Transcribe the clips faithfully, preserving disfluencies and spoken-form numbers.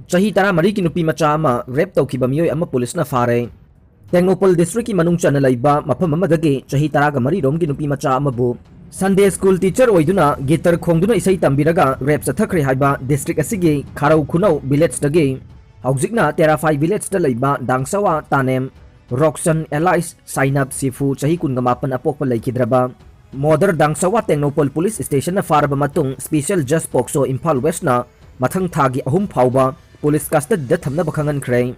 ꯆꯍꯤ ꯇꯔꯥꯃꯔꯤꯒꯤ ꯅꯨꯄꯤ ꯃꯆꯥ ꯑꯃ ꯔꯦꯞ ꯇꯧꯈꯤꯕ ꯃꯤꯑꯣꯏ ꯑꯃ ꯄꯨꯂꯤꯁꯅ ꯐꯥꯔꯦ꯫ ꯇꯦꯡꯅꯧꯄꯜ ꯗꯤꯁꯇ꯭ꯔꯤꯛꯀꯤ ꯃꯅꯨꯡ ꯆꯟꯅ ꯂꯩꯕ ꯃꯐꯝ ꯑꯃꯗꯒꯤ ꯆꯍꯤ ꯇꯔꯥꯒ ꯃꯔꯤ ꯔꯣꯝꯒꯤ ꯅꯨꯄꯤ ꯃꯆꯥ ꯑꯃꯕꯨ ꯁꯟꯗꯦ ꯁ꯭ꯀꯨꯜ ꯇꯤꯆꯔ ꯑꯣꯏꯗꯨꯅ ꯒꯤꯇꯔ ꯈꯣꯡꯗꯨꯅ ꯏꯁꯩ ꯇꯝꯕꯤꯔꯒ ꯔꯦꯞ ꯆꯠꯊꯈ꯭ꯔꯦ ꯍꯥꯏꯕ ꯗꯤꯁꯇ꯭ꯔꯤꯛ ꯑꯁꯤꯒꯤ ꯈꯥꯔꯧ ꯈꯨꯅꯧ ꯚꯤꯂꯦꯖꯇꯒꯤ, ꯍꯧꯖꯤꯛꯅ ꯇꯦꯔꯥꯐꯥꯏ ꯚꯤꯂꯦꯖꯇ ꯂꯩꯕ ꯗꯥꯡꯁꯋꯥ ꯇꯥꯅꯦꯝ ꯔꯣꯛꯁꯟ ꯑꯦꯂꯥꯏꯁ ꯁꯥꯏꯅꯥꯞ ꯁꯤꯐꯨ ꯆꯍꯤ ꯀꯨꯟꯒ ꯃꯥꯄꯟ ꯑꯄꯣꯛꯄ ꯂꯩꯈꯤꯗ꯭ꯔꯕ ꯃꯣꯗꯔ ꯗꯥꯡꯁꯋꯥ ꯇꯦꯡꯅꯧꯄꯜ ꯄꯨꯂꯤꯁ ꯁ꯭ꯇꯦꯁꯟꯅ ꯐꯥꯔꯕ ꯃꯇꯨꯡ, ꯁ꯭ꯄꯤꯁꯦꯜ ꯖꯁ ꯄꯣꯛꯁꯣ ꯏꯝꯐꯥꯜ ꯋꯦꯁꯅ ꯃꯊꯪ ꯊꯥꯒꯤ ꯑꯍꯨꯝ ꯐꯥꯎꯕ ꯄꯨꯂꯤꯁ ꯀꯁꯇꯗꯤꯗ ꯊꯝꯅꯕ ꯈꯪꯍꯟꯈ꯭ꯔꯦ꯫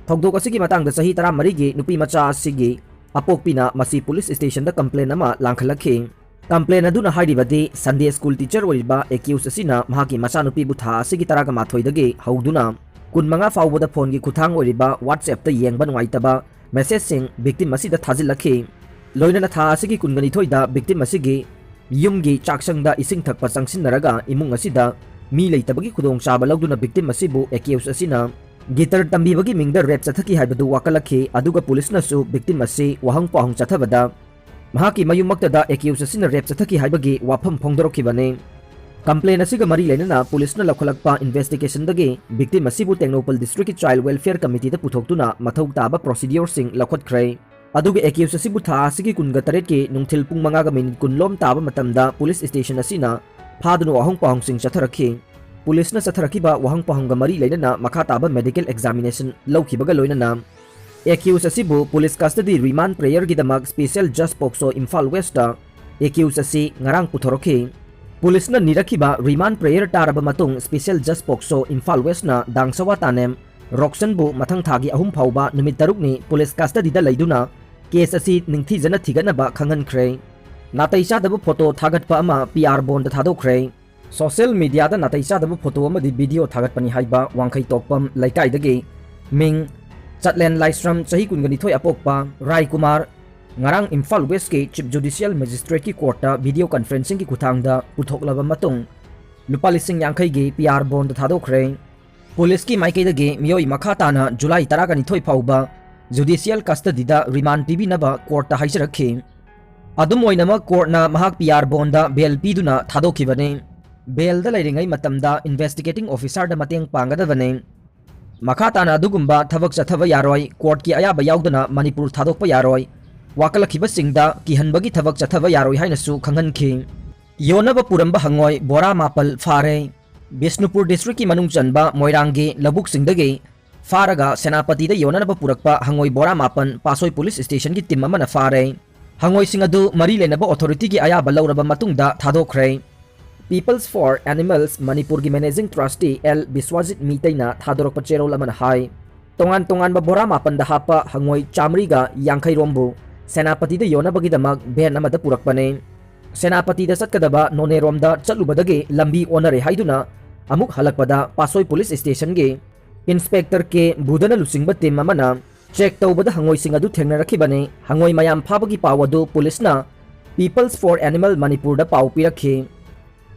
ꯊꯧꯗꯣꯛ ꯑꯁꯤꯒꯤ ꯃꯇꯥꯡꯗ ꯆꯍꯤ ꯇꯔꯥꯃꯔꯤꯒꯤ ꯅꯨꯄꯤ ꯃꯆꯥ ꯑꯁꯤꯒꯤ ꯑꯄꯣꯛꯄꯤꯅ ꯃꯁꯤ ꯄꯨꯂꯤꯁ ꯁ꯭ꯇꯦꯁꯟꯗ ꯀꯝꯄ꯭ꯂꯦꯟ ꯑꯃ ꯂꯥꯡꯈꯠꯂꯛꯈꯤ꯫ ꯀꯝꯄ꯭ꯂꯦꯟ ꯑꯗꯨꯅ ꯍꯥꯏꯔꯤꯕꯗꯤ, ꯁꯟꯗꯦ ꯁ꯭ꯀꯨꯜ ꯇꯤꯆꯔ ꯑꯣꯏꯔꯤꯕ ꯑꯦꯀ꯭ꯌꯨꯁ ꯑꯁꯤꯅ ꯃꯍꯥꯛꯀꯤ ꯃꯆꯥꯅꯨꯄꯤꯕꯨ ꯊꯥ ꯑꯁꯤꯒꯤ ꯇꯔꯥꯒ ꯃꯥꯊꯣꯏꯗꯒꯤ ꯍꯧꯗꯨꯅ ꯀꯨꯟꯃꯉꯥ ꯐꯥꯎꯕꯗ ꯐꯣꯟꯒꯤ ꯈꯨꯠꯊꯥꯡ ꯑꯣꯏꯔꯤꯕ WhatsApp-ꯇ ꯌꯦꯡꯕ ꯅꯨꯡꯉꯥꯏꯇꯕ ꯃꯦꯁꯦꯖꯁꯤꯡ ꯚꯤꯛꯇꯤꯝ ꯑꯁꯤꯗ ꯊꯥꯖꯤꯜꯂꯛꯈꯤ꯫ ꯂꯣꯏꯅꯅ ꯊꯥ ꯑꯁꯤꯒꯤ ꯀꯨꯟꯒ ꯅꯤꯊꯣꯏꯗ ꯚꯤꯛꯇꯤꯝ ꯑꯁꯤꯒꯤ ꯌꯨꯝꯒꯤ ꯆꯥꯛꯁꯪꯗ ꯏꯁꯤꯡ ꯊꯛꯄ ꯆꯪꯁꯤꯟꯅꯔꯒ ꯏꯃꯨꯡ ꯑꯁꯤꯗ ꯃꯤ ꯂꯩꯇꯕꯒꯤ ꯈꯨꯗꯣꯡꯆꯥꯕ ꯂꯧꯗꯨꯅ ꯚꯤꯛꯇꯤꯝ ꯑꯁꯤꯕꯨ ꯑꯦꯀ꯭ꯌꯨꯁ ꯑꯁꯤꯅ ꯒꯤꯇꯔ ꯇꯝꯕꯤꯕꯒꯤ ꯃꯤꯡꯗ ꯔꯦꯞ ꯆꯠꯊꯈꯤ ꯍꯥꯏꯕꯗꯨ ꯋꯥꯀꯠꯂꯛꯈꯤ꯫ ꯑꯗꯨꯒ ꯄꯨꯂꯤꯁꯅꯁꯨ ꯚꯤꯛꯇꯤꯝ ꯑꯁꯤ ꯋꯥꯍꯪ ꯄꯥꯎꯍꯪ ꯆꯠꯊꯕꯗ ꯃꯍꯥꯛꯀꯤ ꯃꯌꯨꯝꯃꯛꯇꯗ ꯑꯦꯀ꯭ꯌꯨꯁ ꯑꯁꯤꯅ ꯔꯦꯞ ꯆꯠꯊꯈꯤ ꯍꯥꯏꯕꯒꯤ ꯋꯥꯐꯝ ꯐꯣꯡꯗꯣꯔꯛꯈꯤꯕꯅꯤ꯫ ꯀꯝꯄ꯭ꯂꯦꯟ ꯑꯁꯤꯒ ꯃꯔꯤ ꯂꯩꯅꯅ ꯄꯨꯂꯤꯁꯅ ꯂꯧꯈꯠꯂꯛꯄ ꯏꯟꯚꯦꯁꯇꯤꯒꯦꯁꯟꯗꯒꯤ ꯚꯤꯛꯇꯤꯝ ꯑꯁꯤꯕꯨ ꯇꯦꯡꯅꯧꯄꯜ ꯗꯤꯁꯇ꯭ꯔꯤꯛꯀꯤ ꯆꯥꯏꯜ ꯋꯦꯜꯐꯤꯌꯔ ꯀꯃꯤꯇꯤꯗ ꯄꯨꯊꯣꯛꯇꯨꯅ ꯃꯊꯧ ꯇꯥꯕ ꯄ꯭ꯔꯣꯁꯤꯗ꯭ꯌꯣꯔꯁꯤꯡ ꯂꯧꯈꯠꯈ꯭ꯔꯦ꯫ ꯑꯗꯨꯒ ꯑꯦꯀ꯭ꯌꯨꯁ ꯑꯁꯤꯕꯨ ꯊꯥ ꯑꯁꯤꯒꯤ ꯀꯨꯟꯒ ꯇꯔꯦꯠꯀꯤ ꯅꯨꯡꯊꯤꯜ ꯄꯨꯡ ꯃꯉꯥꯒ ꯃꯤꯅꯤꯠ ꯀꯨꯟ ꯂꯣꯝ ꯇꯥꯕ ꯃꯇꯝꯗ ꯄꯨꯂꯤꯁ ꯁ꯭ꯇꯦꯁꯟ ꯑꯁꯤꯅ ꯐꯥꯗꯨꯅ ꯋꯥꯍꯪ ꯄꯥꯎꯍꯪꯁꯤꯡ ꯆꯠꯊꯔꯛꯈꯤ꯫ ꯄꯨꯂꯤꯁꯅ ꯆꯠꯊꯔꯛꯈꯤꯕ ꯋꯥꯍꯪ ꯄꯥꯎꯍꯪꯒ ꯃꯔꯤ ꯂꯩꯅꯅ ꯃꯈꯥ ꯇꯥꯕ ꯃꯦꯗꯤꯀꯦꯜ ꯑꯦꯛꯖꯥꯃꯤꯅꯦꯁꯟ ꯂꯧꯈꯤꯕꯒ ꯂꯣꯏꯅꯅ ꯑꯦꯀ꯭ꯌꯨꯁ ꯑꯁꯤꯕꯨ ꯄꯨꯂꯤꯁ ꯀꯁꯇꯗꯤ ꯔꯤꯃꯥꯟ ꯄ꯭ꯔꯦꯌꯔꯒꯤꯗꯃꯛ ꯁ꯭ꯄꯤꯁꯦꯜ ꯖꯁ ꯄꯣꯛꯁꯣ ꯏꯝꯐꯥꯜ ꯋꯦꯁꯇ ꯑꯦꯀ꯭ꯌꯨꯁ ꯑꯁꯤ ꯉꯔꯥꯡ ꯄꯨꯊꯣꯔꯛꯈꯤ꯫ ꯄꯨꯂꯤꯁꯅ ꯅꯤꯔꯛꯈꯤꯕ ꯔꯤꯃꯥꯟ ꯄ꯭ꯔꯦꯌꯔ ꯇꯥꯔꯕ ꯃꯇꯨꯡ, ꯁ꯭ꯄꯤꯁꯦꯜ ꯖꯁ ꯄꯣꯛꯁꯣ ꯏꯝꯐꯥꯜ ꯋꯦꯁꯅ ꯗꯥꯡꯁꯋꯥ ꯇꯥꯅꯦꯝ ꯔꯣꯛꯁꯟꯕꯨ ꯃꯊꯪ ꯊꯥꯒꯤ ꯑꯍꯨꯝ ꯐꯥꯎꯕ ꯅꯨꯃꯤꯠ ꯇꯔꯨꯛꯅꯤ ꯄꯨꯂꯤꯁ ꯀꯁꯇꯗꯤꯗ ꯂꯩꯗꯨꯅ ꯀꯦꯁ ꯑꯁꯤ ꯅꯤꯡꯊꯤꯖꯅ ꯊꯤꯒꯠꯅꯕ ꯈꯪꯍꯟꯈ꯭ꯔꯦ꯫ ꯅꯥꯇꯩ ꯆꯥꯗꯕ ꯐꯣꯇꯣ ꯊꯥꯒꯠꯄ ꯑꯃ ꯄꯤ ꯑꯥꯔ ꯕꯣꯟꯗ ꯊꯥꯗꯣꯛꯈ꯭ꯔꯦ꯫ ꯁꯣꯁꯤꯌꯦꯜ ꯃꯤꯗꯤꯌꯥꯗ ꯅꯥꯇꯩ ꯆꯥꯗꯕ ꯐꯣꯇꯣ ꯑꯃꯗꯤ ꯚꯤꯗꯤꯑꯣ ꯊꯥꯒꯠꯄꯅꯤ ꯍꯥꯏꯕ ꯋꯥꯡꯈꯩ ꯇꯣꯛꯄꯝ ꯂꯩꯀꯥꯏꯗꯒꯤ ꯃꯤꯡ ꯆꯠꯂꯦꯟ ꯂꯥꯏꯁ꯭ꯔꯝ, ꯆꯍꯤ ꯀꯨꯟꯒ ꯅꯤꯊꯣꯏ ꯑꯄꯣꯛꯄ ꯔꯥꯏ ꯀꯨꯃꯥꯔ ꯉꯔꯥꯡ ꯏꯝꯐꯥꯜ ꯋꯦꯁꯀꯤ ꯆꯤꯐ ꯖꯨꯗꯤꯁꯤꯌꯦꯜ ꯃꯦꯖꯤꯁꯇ꯭ꯔꯦꯠꯀꯤ ꯀꯣꯔꯠꯇ ꯚꯤꯗꯤꯑꯣ ꯀꯟꯐꯔꯦꯟꯁꯤꯡꯒꯤ ꯈꯨꯠꯊꯥꯡꯗ ꯄꯨꯊꯣꯛꯂꯕ ꯃꯇꯨꯡ, ꯂꯨꯄꯥ ꯂꯤꯁꯤꯡ ꯌꯥꯡꯈꯩꯒꯤ ꯄꯤ ꯑꯥꯔ ꯕꯣꯟꯗ ꯊꯥꯗꯣꯛꯈ꯭ꯔꯦ꯫ ꯄꯨꯂꯤꯁꯀꯤ ꯃꯥꯏꯀꯩꯗꯒꯤ ꯃꯤꯑꯣꯏ ꯃꯈꯥ ꯇꯥꯅ ꯖꯨꯂꯥꯏ ꯇꯔꯥꯒ ꯅꯤꯊꯣꯏ ꯐꯥꯎꯕ ꯖꯨꯗꯤꯁꯤꯌꯦꯜ ꯀꯁꯇꯗꯤꯗ ꯔꯤꯃꯥꯟ ꯄꯤꯕꯤꯅꯕ ꯀꯣꯔꯠꯇ ꯍꯥꯏꯖꯔꯛꯈꯤ꯫ ꯑꯗꯨꯝ ꯑꯣꯏꯅꯃꯛ, ꯀꯣꯔꯠꯅ ꯃꯍꯥꯛ ꯄꯤ ꯑꯥꯔ ꯕꯣꯟꯗ ꯕꯦꯜ ꯄꯤꯗꯨꯅ ꯊꯥꯗꯣꯛꯈꯤꯕꯅꯤ꯫ ꯕꯦꯜꯗ ꯂꯩꯔꯤꯉꯩ ꯃꯇꯝꯗ investigating officerꯗ ꯃꯇꯦꯡ ꯄꯥꯡꯒꯗꯕꯅꯤ꯫ ꯃꯈꯥ ꯇꯥꯅ ꯑꯗꯨꯒꯨꯝꯕ ꯊꯕꯛ ꯆꯠꯊꯕ ꯌꯥꯔꯣꯏ, courtꯀꯤ ꯑꯌꯥꯕ ꯌꯥꯎꯗꯅ ꯃꯅꯤꯄꯨꯔ ꯊꯥꯗꯣꯛꯄ ꯌꯥꯔꯣꯏ꯫ ꯋꯥꯀꯠꯂꯛꯈꯤꯕꯁꯤꯡꯗ ꯀꯤꯍꯟꯕꯒꯤ ꯊꯕꯛ ꯆꯠꯊꯕ ꯌꯥꯔꯣꯏ ꯍꯥꯏꯅꯁꯨ ꯈꯪꯍꯟꯈꯤ꯫ ꯌꯣꯟꯅꯕ ꯄꯨꯔꯝꯕ ꯍꯪꯉꯣꯏ ꯕꯣꯔꯥ ꯃꯥꯄꯜ ꯐꯥꯔꯦ꯫ ꯕꯤꯁꯅꯨꯄꯨꯔ districtꯀꯤ ꯃꯅꯨꯡ ꯆꯟꯕ ꯃꯣꯏꯔꯥꯡꯒꯤ ꯂꯧꯕꯨꯛꯁꯤꯡꯗꯒꯤ ꯐꯥꯔꯒ ꯁꯦꯅꯥꯄꯇꯤꯗ ꯌꯣꯟꯅꯅꯕ ꯄꯨꯔꯛꯄ ꯍꯪꯉꯣꯏ ꯕꯣꯔꯥ ꯃꯥꯄꯜ ꯄꯥꯠꯁꯣꯏ police stationꯒꯤ team ꯑꯃꯅ ꯐꯥꯔꯦ꯫ ꯍꯪꯉꯣꯏꯁꯤꯡ ꯑꯗꯨ ꯃꯔꯤ ꯂꯩꯅꯕ authorityꯒꯤ ꯑꯌꯥꯕ ꯂꯧꯔꯕ ꯃꯇꯨꯡꯗ ꯊꯥꯗꯣꯛꯈ꯭ꯔꯦ꯫ Peoples for Animals ꯃꯅꯤꯄꯨꯔꯒꯤ managing trustee ꯑꯦꯜ ꯕꯤꯁ꯭ꯋꯥꯖꯤꯠ ꯃꯤꯇꯩꯅ ꯊꯥꯗꯣꯔꯛꯄ ꯆꯦꯔꯣꯜ ꯑꯃꯅ ꯍꯥꯏ, ꯇꯣꯉꯥꯟ ꯇꯣꯉꯥꯟꯕ ꯕꯣꯔꯥ ꯃꯥꯄꯟꯗ ꯍꯥꯞꯄ ꯍꯪꯉꯣꯏ ꯆꯥꯃꯔꯤꯒ ꯌꯥꯡꯈꯩ ꯔꯣꯝꯕꯨ ꯁꯦꯅꯥꯄꯇꯤꯗ ꯌꯣꯟꯅꯕꯒꯤꯗꯃꯛ van ꯑꯃꯗ ꯄꯨꯔꯛꯄꯅꯤ꯫ ꯁꯦꯅꯥꯄꯇꯤꯗ ꯆꯠꯀꯗꯕ ꯅꯣꯅꯦꯔꯣꯝꯗ ꯆꯠꯂꯨꯕꯗꯒꯤ ꯂꯝꯕꯤ ꯑꯣꯟꯅꯔꯦ ꯍꯥꯏꯗꯨꯅ ꯑꯃꯨꯛ ꯍꯜꯂꯛꯄꯗ ꯄꯥꯠꯁꯣꯏ police stationꯒꯤ inspector ꯀꯦ ꯕꯨꯙꯅ ꯂꯨꯆꯤꯡꯕ team ꯑꯃꯅ check ꯇꯧꯕꯗ ꯍꯪꯉꯣꯏꯁꯤꯡ ꯑꯗꯨ ꯊꯦꯡꯅꯔꯛꯈꯤꯕꯅꯤ꯫ ꯍꯪꯉꯣꯏ ꯃꯌꯥꯝ ꯐꯥꯕꯒꯤ ꯄꯥꯎ ꯑꯗꯨ policeꯅ Peoples for Animal ꯃꯅꯤꯄꯨꯔꯗ ꯄꯥꯎ ꯄꯤꯔꯛꯈꯤ꯫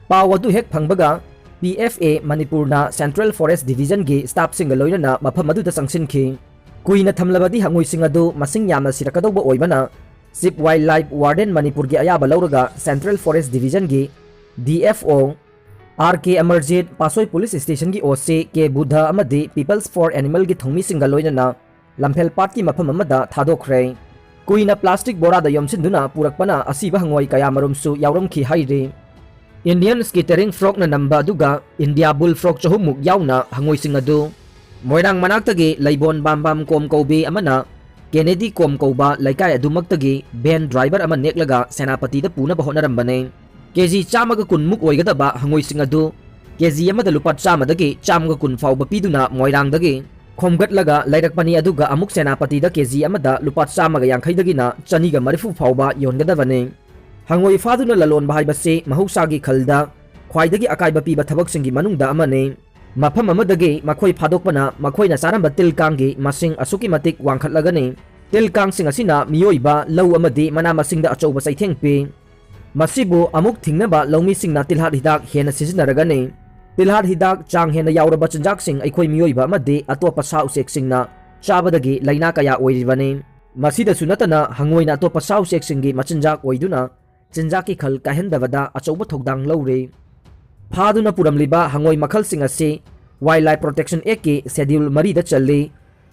ꯄꯥꯎ ꯑꯗꯨ ꯍꯦꯛ ꯐꯪꯕꯒ P F A ꯃꯅꯤꯄꯨꯔꯅ Central Forest Divisionꯒꯤ staffꯁꯤꯡꯒ ꯂꯣꯏꯅꯅ ꯃꯐꯝ ꯑꯗꯨꯗ ꯆꯪꯁꯤꯟꯈꯤ꯫ ꯀꯨꯏꯅ ꯊꯝꯂꯕꯗꯤ ꯍꯪꯉꯣꯏꯁꯤꯡ ꯑꯗꯨ ꯃꯁꯤꯡ ꯌꯥꯝꯅ ꯁꯤꯔꯛꯀꯗꯧꯕ ꯑꯣꯏꯕꯅ Chief Wildlife Warden ꯃꯅꯤꯄꯨꯔꯒꯤ ꯑꯌꯥꯕ ꯂꯧꯔꯒ Central Forest Divisionꯒꯤ D F O R K Amarjeet, ꯄꯥꯠꯁꯣꯏ police stationꯒꯤ O C ꯀꯦ ꯕꯨꯙ ꯑꯃꯗꯤ Peoples for Animalꯒꯤ ꯊꯧꯃꯤꯁꯤꯡꯒ ꯂꯣꯏꯅꯅ ꯂꯝꯐꯦꯜ ꯄꯥꯠꯀꯤ ꯃꯐꯝ ꯑꯃꯗ ꯊꯥꯗꯣꯛꯈ꯭ꯔꯦ꯫ ꯀꯨꯏꯅ plastic ꯕꯣꯔꯥꯗ ꯌꯣꯝꯁꯤꯟꯗꯨꯅ ꯄꯨꯔꯛꯄꯅ ꯑꯁꯤꯕ ꯍꯪꯉꯣꯏ ꯀꯌꯥꯃꯔꯨꯝꯁꯨ ꯌꯥꯎꯔꯝꯈꯤ ꯍꯥꯏꯔꯤ꯫ Indian Skittering Frogꯅ ꯅꯝꯕ ꯑꯗꯨꯒ India Bull Frog ꯆꯍꯨꯝꯃꯨꯛ ꯌꯥꯎꯅ ꯍꯪꯉꯣꯏꯁꯤꯡ ꯑꯗꯨ ꯃꯣꯏꯔꯥꯡ ꯃꯅꯥꯛꯇꯒꯤ ꯂꯩꯕꯣꯟ ꯕꯥꯝꯕꯥꯝ ꯀꯣꯝ ꯀꯧꯕꯤ ꯑꯃꯅ Kennedy ꯀꯣꯝ ꯀꯧꯕ ꯂꯩꯀꯥꯏ ꯑꯗꯨꯃꯛꯇꯒꯤ van driver ꯑꯃ ꯅꯦꯛꯂꯒ ꯁꯦꯅꯥꯄꯇꯤꯗ ꯄꯨꯅꯕ ꯍꯣꯠꯅꯔꯝꯕꯅꯤ꯫ ꯀꯦꯖꯤ ꯆꯥꯝꯃꯒ ꯀꯨꯟꯃꯨꯛ ꯑꯣꯏꯒꯗꯕ ꯍꯪꯉꯣꯏꯁꯤꯡ ꯑꯗꯨ ꯀꯦꯖꯤ ꯑꯃꯗ ꯂꯨꯄꯥ ꯆꯥꯝꯃꯗꯒꯤ ꯆꯥꯝꯃꯒ ꯀꯨꯟ ꯐꯥꯎꯕ ꯄꯤꯗꯨꯅ ꯃꯣꯏꯔꯥꯡꯗꯒꯤ ꯈꯣꯝꯒꯠꯂꯒ ꯂꯩꯔꯛꯄꯅꯤ, ꯑꯗꯨꯒ ꯑꯃꯨꯛ ꯁꯦꯅꯥꯄꯇꯤꯗ ꯀꯦꯖꯤ ꯑꯃꯗ ꯂꯨꯄꯥ ꯆꯥꯝꯃꯒ ꯌꯥꯡꯈꯩꯗꯒꯤꯅ ꯆꯅꯤꯒ ꯃꯔꯤꯐꯨ ꯐꯥꯎꯕ ꯌꯣꯟꯒꯗꯕꯅꯤ꯫ ꯍꯪꯉꯣꯏ ꯐꯥꯗꯨꯅ ꯂꯂꯣꯟꯕ ꯍꯥꯏꯕꯁꯤ ꯃꯍꯧꯁꯥꯒꯤ ꯈꯜꯗ ꯈ꯭ꯋꯥꯏꯗꯒꯤ ꯑꯀꯥꯏꯕ ꯄꯤꯕ ꯊꯕꯛꯁꯤꯡꯒꯤ ꯃꯅꯨꯡꯗ ꯑꯃꯅꯤ꯫ ꯃꯐꯝ ꯑꯃꯗꯒꯤ ꯃꯈꯣꯏ ꯐꯥꯗꯣꯛꯄꯅ ꯃꯈꯣꯏꯅ ꯆꯥꯔꯝꯕ ꯇꯤꯜ ꯀꯥꯡꯒꯤ ꯃꯁꯤꯡ ꯑꯁꯨꯛꯀꯤ ꯃꯇꯤꯛ ꯋꯥꯡꯈꯠꯂꯒꯅꯤ꯫ ꯇꯤꯜ ꯀꯥꯡꯁꯤꯡ ꯑꯁꯤꯅ ꯃꯤꯑꯣꯏꯕ, ꯂꯧ ꯑꯃꯗꯤ ꯃꯅꯥ ꯃꯁꯤꯡꯗ ꯑꯆꯧꯕ ꯆꯩꯊꯦꯡ ꯄꯤ꯫ ꯃꯁꯤꯕꯨ ꯑꯃꯨꯛ ꯊꯤꯡꯅꯕ ꯂꯧꯃꯤꯁꯤꯡꯅ ꯇꯤꯜꯍꯥꯠ ꯍꯤꯗꯥꯛ ꯍꯦꯟꯅ ꯁꯤꯖꯤꯟꯅꯔꯒꯅꯤ꯫ ꯇꯤꯜꯍꯥꯠ ꯍꯤꯗꯥꯛ ꯆꯥꯡ ꯍꯦꯟꯅ ꯌꯥꯎꯔꯕ ꯆꯤꯟꯖꯥꯛꯁꯤꯡ ꯑꯩꯈꯣꯏ ꯃꯤꯑꯣꯏꯕ ꯑꯃꯗꯤ ꯑꯇꯣꯞꯄ ꯁꯥ ꯎꯆꯦꯛꯁꯤꯡꯅ ꯆꯥꯕꯗꯒꯤ ꯂꯥꯏꯅꯥ ꯀꯌꯥ ꯑꯣꯏꯔꯤꯕꯅꯤ꯫ ꯃꯁꯤꯗꯁꯨ ꯅꯠꯇꯅ ꯍꯪꯉꯣꯏꯅ ꯑꯇꯣꯞꯄ ꯁꯥ ꯎꯆꯦꯛꯁꯤꯡꯒꯤ ꯃꯆꯤꯟꯖꯥꯛ ꯑꯣꯏꯗꯨꯅ ꯆꯤꯟꯖꯥꯛꯀꯤ ꯈꯜ ꯀꯥꯏꯍꯟꯗꯕꯗ ꯑꯆꯧꯕ ꯊꯧꯗꯥꯡ ꯂꯧꯔꯤ꯫ ꯐꯥꯗꯨꯅ ꯄꯨꯔꯝꯂꯤꯕ ꯍꯉꯣꯏ ꯃꯈꯜꯁꯤꯡ ꯑꯁꯤ Wildlife Protection Actꯀꯤ Schedule ꯃꯔꯤꯗ ꯆꯜꯂꯤ꯫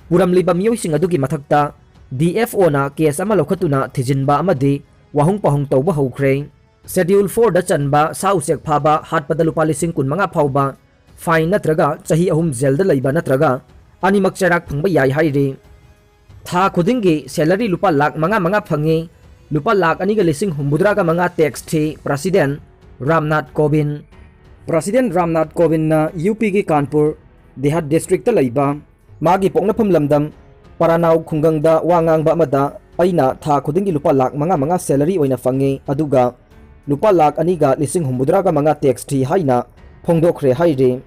ꯄꯨꯔꯝꯂꯤꯕ ꯃꯤꯑꯣꯏꯁꯤꯡ ꯑꯗꯨꯒꯤ ꯃꯊꯛꯇ D F Oꯅ case ꯑꯃ ꯂꯧꯈꯠꯇꯨꯅ ꯊꯤꯖꯤꯟꯕ ꯑꯃꯗꯤ ꯋꯥꯍꯪ ꯄꯥꯎꯍꯪ ꯇꯧꯕ ꯍꯧꯈ꯭ꯔꯦ꯫ Schedule fourꯗ ꯆꯟꯕ ꯁꯥ ꯎꯆꯦꯛ ꯐꯥꯕ ꯍꯥꯠꯄꯗ ꯂꯨꯄꯥ ꯂꯤꯁꯤꯡ ꯀꯨꯟꯃꯉꯥ ꯐꯥꯎꯕ fine ꯅꯠꯇ꯭ꯔꯒ ꯆꯍꯤ ꯑꯍꯨꯝ ꯖꯦꯜꯗ ꯂꯩꯕ ꯅꯠꯇ꯭ꯔꯒ ꯑꯅꯤꯃꯛ ꯆꯩꯔꯥꯛ ꯐꯪꯕ ꯌꯥꯏ ꯍꯥꯏꯔꯤ꯫ ꯊꯥ ꯈꯨꯗꯤꯡꯒꯤ salary ꯂꯨꯄꯥ ꯂꯥꯈ ꯃꯉꯥ ꯃꯉꯥ ꯐꯪꯉꯤ꯫ ꯂꯨꯄꯥ ꯂꯥꯈ ꯑꯅꯤꯒ ꯂꯤꯁꯤꯡ ꯍꯨꯝꯐꯨꯇꯔꯥꯒ ꯃꯉꯥ tax ꯊꯤ President ꯔꯥꯝꯅꯥꯊ ꯀꯣꯕꯤꯟ꯫ President ꯔꯥꯝꯅꯥꯊ ꯀꯣꯕꯤꯟꯅ UPꯒꯤ ꯀꯥꯟꯄꯨꯔ ꯗꯦꯍꯥꯠ districtꯇ ꯂꯩꯕ ꯃꯥꯒꯤ ꯄꯣꯛꯅꯐꯝ ꯂꯝꯗꯝ ꯄꯔꯥꯅꯥꯎ ꯈꯨꯡꯒꯪꯗ ꯋꯥ ꯉꯥꯡꯕ ꯑꯃꯗ, "ꯑꯩꯅ ꯊꯥ ꯈꯨꯗꯤꯡꯒꯤ ꯂꯨꯄꯥ ꯂꯥꯈ ꯃꯉꯥ ꯃꯉꯥ salary ꯑꯣꯏꯅ ꯐꯪꯉꯤ, ꯑꯗꯨꯒ ꯂꯨꯄꯥ ꯂꯥꯈ ꯑꯅꯤꯒ ꯂꯤꯁꯤꯡ ꯍꯨꯝꯐꯨꯇꯔꯥꯒ ꯃꯉꯥ tax ꯊꯤ" ꯍꯥꯏꯅ ꯐꯣꯡꯗꯣꯛꯈ꯭ꯔꯦ ꯍꯥꯏꯔꯤ꯫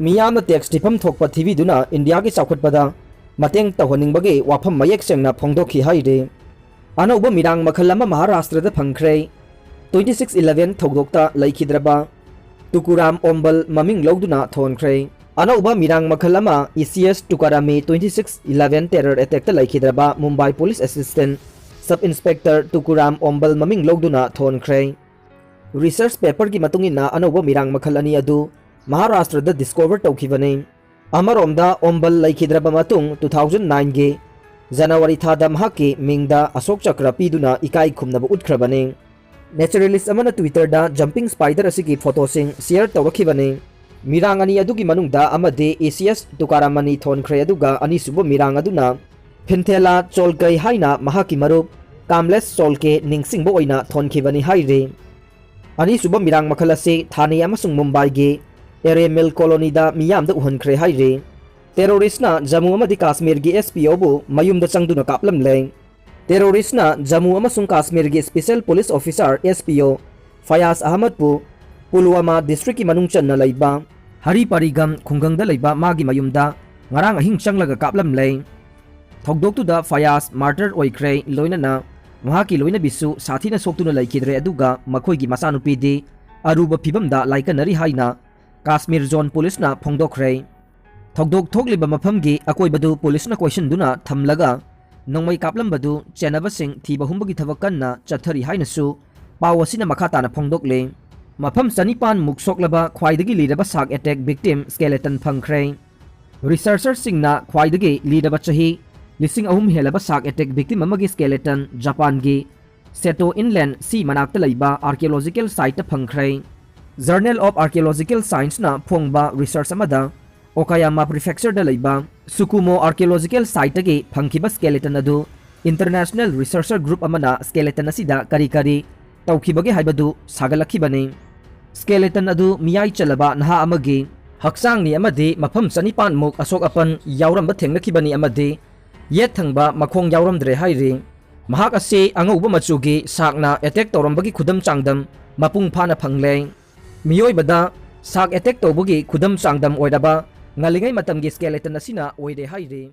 ꯃꯤꯌꯥꯝꯅ tax ꯊꯤꯐꯝ ꯊꯣꯛꯄ ꯊꯤꯕꯤꯗꯨꯅ ꯏꯟꯗꯤꯌꯥꯒꯤ ꯆꯥꯎꯈꯠꯄꯗ ꯃꯇꯦꯡ ꯇꯧꯍꯟꯅꯤꯡꯕꯒꯤ ꯋꯥꯐꯝ ꯃꯌꯦꯛ ꯁꯦꯡꯅ ꯐꯣꯡꯗꯣꯛꯈꯤ ꯍꯥꯏꯔꯤ꯫ ꯑꯅꯧꯕ ꯃꯤꯔꯥꯡ ꯃꯈꯜ ꯑꯃ ꯃꯍꯥꯔꯥꯁꯇ꯭ꯔꯗ ꯐꯪꯈ꯭ꯔꯦ꯫ Twenty six eleven ꯊꯧꯗꯣꯛꯇ ꯂꯩꯈꯤꯗ꯭ꯔꯕ ꯇꯨꯀꯨꯔꯥꯝ ꯑꯣꯝꯕꯜ ꯃꯃꯤꯡ ꯂꯧꯗꯨꯅ ꯊꯣꯟꯈ꯭ꯔꯦ꯫ ꯑꯅꯧꯕ ꯃꯤꯔꯥꯡ ꯃꯈꯜ ꯑꯃ, ACS ꯇꯨꯀꯥꯔꯥꯝ, Twenty six eleven terror attackꯇ ꯂꯩꯈꯤꯗ꯭ꯔꯕ Mumbai police assistant sub inspector ꯇꯨꯀꯨꯔꯥꯝ ꯑꯣꯝꯕꯜ ꯃꯃꯤꯡ ꯂꯧꯗꯨꯅ ꯊꯣꯟꯈ꯭ꯔꯦ꯫ Research paperꯒꯤ ꯃꯇꯨꯡ ꯏꯟꯅ, ꯑꯅꯧꯕ ꯃꯤꯔꯥꯡ ꯃꯈꯜ ꯑꯅꯤ ꯑꯗꯨ ꯃꯍꯥꯔꯥꯁꯇ꯭ꯔꯗ discover ꯇꯧꯈꯤꯕꯅꯤ꯫ ꯑꯃꯔꯣꯝꯗ, ꯑꯣꯝꯕꯜ ꯂꯩꯈꯤꯗ꯭ꯔꯕ ꯃꯇꯨꯡ, two thousand nineꯒꯤ ꯖꯅꯋꯥꯔꯤ ꯊꯥꯗ ꯃꯍꯥꯛꯀꯤ ꯃꯤꯡꯗ ꯑꯁꯣꯛ ꯆꯀ꯭ꯔ ꯄꯤꯗꯨꯅ ꯏꯀꯥꯏ ꯈꯨꯝꯅꯕ ꯎꯠꯈ꯭ꯔꯕꯅꯤ꯫ Naturalist ꯑꯃꯅ Twitterꯗ jumping spider ꯑꯁꯤꯒꯤ photoꯁꯤꯡ share ꯇꯧꯔꯛꯈꯤꯕꯅꯤ꯫ ꯃꯤꯔꯥꯡ ꯑꯅꯤ ꯑꯗꯨꯒꯤ ꯃꯅꯨꯡꯗ ꯑꯃꯗꯤ ACS ꯇꯨꯀꯥꯔꯥꯝ ꯑꯅꯤ ꯊꯣꯟꯈ꯭ꯔꯦ, ꯑꯗꯨꯒ ꯑꯅꯤꯁꯨꯕ ꯃꯤꯔꯥꯡ ꯑꯗꯨꯅ ꯐꯤꯟꯊꯦꯂꯥ ꯆꯣꯜꯀꯩ ꯍꯥꯏꯅ ꯃꯍꯥꯛꯀꯤ ꯃꯔꯨꯞ ꯀꯥꯝꯂꯦꯁ ꯆꯣꯜꯀꯦ ꯅꯤꯡꯁꯤꯡꯕ ꯑꯣꯏꯅ ꯊꯣꯟꯈꯤꯕꯅꯤ ꯍꯥꯏꯔꯤ꯫ ꯑꯅꯤꯁꯨꯕ ꯃꯤꯔꯥꯡ ꯃꯈꯜ ꯑꯁꯤ ꯊꯥꯅꯦ ꯑꯃꯁꯨꯡ ꯃꯨꯝꯕꯥꯏꯒꯤ ꯑꯦꯔꯦ ꯃꯤꯜ ꯀꯣꯂꯣꯅꯤꯗ ꯃꯤꯌꯥꯝꯗ ꯎꯍꯟꯈ꯭ꯔꯦ ꯍꯥꯏꯔꯤ꯫ Terroristꯅ ꯖꯝꯃꯨ ꯑꯃꯗꯤ ꯀꯥꯁꯃꯤꯔꯒꯤ SPOꯕꯨ ꯃꯌꯨꯝꯗ ꯆꯪꯗꯨꯅ ꯀꯥꯞꯂꯝꯂꯦ꯫ Terroristꯅ ꯖꯝꯃꯨ ꯑꯃꯁꯨꯡ ꯀꯥꯁꯃꯤꯔꯒꯤ special police officer, SPO, ꯐꯌꯥꯖ ꯑꯍꯃꯗꯄꯨ ꯄꯨꯜꯋꯥꯃꯥ districtꯀꯤ ꯃꯅꯨꯡ ꯆꯟꯅ ꯂꯩꯕ ꯍꯔꯤꯄꯥꯔꯤꯒꯝ ꯈꯨꯡꯒꯪꯗ ꯂꯩꯕ ꯃꯥꯒꯤ ꯃꯌꯨꯝꯗ ꯉꯔꯥꯡ ꯑꯍꯤꯡ ꯆꯪꯂꯒ ꯀꯥꯞꯂꯝꯂꯦ꯫ ꯊꯧꯗꯣꯛꯇꯨꯗ ꯐꯌꯥꯖ martyr ꯑꯣꯏꯈ꯭ꯔꯦ, ꯂꯣꯏꯅꯅ ꯃꯍꯥꯛꯀꯤ ꯂꯣꯏꯅꯕꯤꯁꯨ ꯁꯥꯊꯤꯅ ꯁꯣꯛꯇꯨꯅ ꯂꯩꯈꯤꯗ꯭ꯔꯦ, ꯑꯗꯨꯒ ꯃꯈꯣꯏꯒꯤ ꯃꯆꯥꯅꯨꯄꯤꯗꯤ ꯑꯔꯨꯕ ꯐꯤꯕꯝꯗ ꯂꯥꯏꯀꯠꯅꯔꯤ ꯍꯥꯏꯅ ꯀꯥꯁꯃꯤꯔ ꯖꯣꯟ ꯄꯨꯂꯤꯁꯅ ꯐꯣꯡꯗꯣꯛꯈ꯭ꯔꯦ꯫ ꯊꯧꯗꯣꯛ ꯊꯣꯛꯂꯤꯕ ꯃꯐꯝꯒꯤ ꯑꯀꯣꯏꯕꯗꯨ ꯄꯨꯂꯤꯁꯅ ꯀꯣꯏꯁꯤꯟꯗꯨꯅ ꯊꯝꯂꯒ ꯅꯣꯡꯃꯩ ꯀꯥꯞꯂꯝꯕꯗꯨ ꯆꯦꯟꯅꯕꯁꯤꯡ ꯊꯤꯕ ꯍꯨꯝꯕꯒꯤ ꯊꯕꯛ ꯀꯟꯅ ꯆꯠꯊꯔꯤ ꯍꯥꯏꯅꯁꯨ ꯄꯥꯎ ꯑꯁꯤꯅ ꯃꯈꯥ ꯇꯥꯅ ꯐꯣꯡꯗꯣꯛꯂꯤ꯫ ꯃꯐꯝ ꯆꯅꯤꯄꯥꯟ ꯃꯨꯛ ꯁꯣꯛꯂꯕ ꯈ꯭ꯋꯥꯏꯗꯒꯤ ꯂꯤꯔꯕ shark attack victim skeleton ꯐꯪꯈ꯭ꯔꯦ꯫ Researcherꯁꯤꯡꯅ ꯈ꯭ꯋꯥꯏꯗꯒꯤ ꯂꯤꯔꯕ ꯆꯍꯤ ꯂꯤꯁꯤꯡ ꯑꯍꯨꯝ ꯍꯦꯜꯂꯕ shark attack victim ꯑꯃꯒꯤ skeleton ꯖꯄꯥꯟꯒꯤ Seto Inland Sea ꯃꯅꯥꯛꯇ ꯂꯩꯕ archaeological siteꯇ ꯐꯪꯈ꯭ꯔꯦ꯫ Journal of Archaeological Scienceꯅ ꯐꯣꯡꯕ research ꯑꯃꯗ Okayama Prefectureꯗ ꯂꯩꯕ Tsukumo archaeological siteꯇꯒꯤ ꯐꯪꯈꯤꯕ skeleton ꯑꯗꯨ international researcher group ꯑꯃꯅ skeleton ꯑꯁꯤꯗ ꯀꯔꯤ ꯀꯔꯤ ꯇꯧꯈꯤꯕꯒꯦ ꯍꯥꯏꯕꯗꯨ ꯁꯥꯒꯠꯂꯛꯈꯤꯕꯅꯤ꯫ Skeleton ꯑꯗꯨ ꯃꯤꯌꯥꯏ ꯆꯜꯂꯕ ꯅꯍꯥ ꯑꯃꯒꯤ ꯍꯛꯆꯥꯡꯅꯤ ꯑꯃꯗꯤ ꯃꯐꯝ ꯆꯅꯤꯄꯥꯟ ꯃꯨꯛ ꯑꯁꯣꯛ ꯑꯄꯟ ꯌꯥꯎꯔꯝꯕ ꯊꯦꯡꯅꯈꯤꯕꯅꯤ ꯑꯃꯗꯤ ꯌꯦꯠ ꯊꯪꯕ ꯃꯈꯣꯡ ꯌꯥꯎꯔꯝꯗ꯭ꯔꯦ ꯍꯥꯏꯔꯤ꯫ ꯃꯍꯥꯛ ꯑꯁꯤ ꯑꯉꯧꯕ ꯃꯆꯨꯒꯤ sharkꯅ attack ꯇꯧꯔꯝꯕꯒꯤ ꯈꯨꯗꯝ ꯆꯥꯡꯗꯝ ꯃꯄꯨꯡ ꯐꯥꯅ ꯐꯪꯂꯦ꯫ ꯃꯤꯑꯣꯏꯕꯗ shark attack ꯇꯧꯕꯒꯤ ꯈꯨꯗꯝ ꯆꯥꯡꯗꯝ ꯑꯣꯏꯔꯕ ꯉꯜꯂꯤꯉꯩ ꯃꯇꯝꯒꯤ skeleton ꯑꯁꯤꯅ ꯑꯣꯏꯔꯦ ꯍꯥꯏꯔꯤ꯫